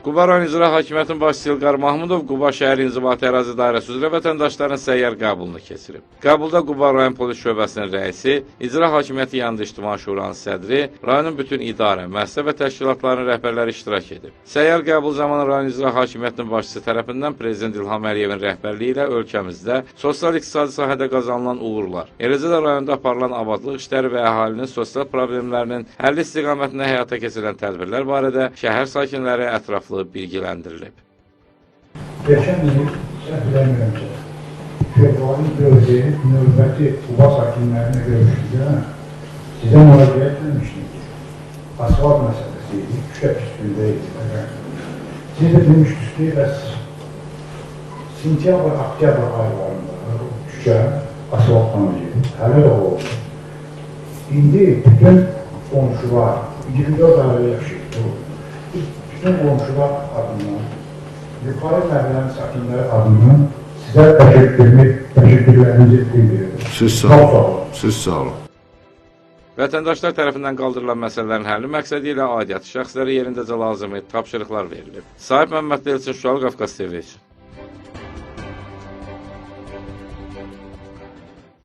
Quba rayon İcra Hakimiyyətinin başçısı İlqar Mahmudov Quba şəhər İnzibati Ərazi Dairəsi üzrə vətəndaşların səyyar qəbulunu keçirib. Qəbulda Quba rayon polis şöbəsinin rəisi, İcra Hakimiyyəti yanında İctimai Şuranın sədri, rayonun bütün idarə, müəssisə və təşkilatlarının rəhbərləri iştirak edib. Səyyar qəbul zamanı rayon İcra Hakimiyyətinin başçısı tərəfindən Prezident İlham Əliyevin rəhbərliyi ilə ölkəmizdə sosial-iqtisadi sahədə qazanılan uğurlar, eləcə də rayonda aparılan abadlıq işləri və əhalinin sosial problemlərinin həlli istiqamətində həyata keçirilən tədbirlər barədə şəhər sakinləri ətraflı bilgiləndirilib. Geçen yıl, səhv eləmirəmsə, fevralın 4-ü növbəti Quba sakinlərinə görüşündə sizə müraciət etmişdim ki, asfalt məsələsi idi, küçə üstündə idi. Siz də demişdiniz ki, bəs sentyabr, oktyabr aylarında küçə asfaltlanacaq. Hələ də oldu. İndi bütün qonşular, 24 ailə yaşayır. Bütün qonşular adından, yuxarı məhəllənin sakinləri adından sizə təşəkkürlərimizi bildirirəm. Siz sağ Çox olun. sağ olun. Siz sağ olun. Vətəndaşlar tərəfindən qaldırılan məsələlərin həlli məqsədi ilə aidiyyatı şəxslərə yerindəcə lazımi tapşırıqlar verilib. Sahib Məmmədli, Elçin Şuşalı, Qafqaz TV üçün.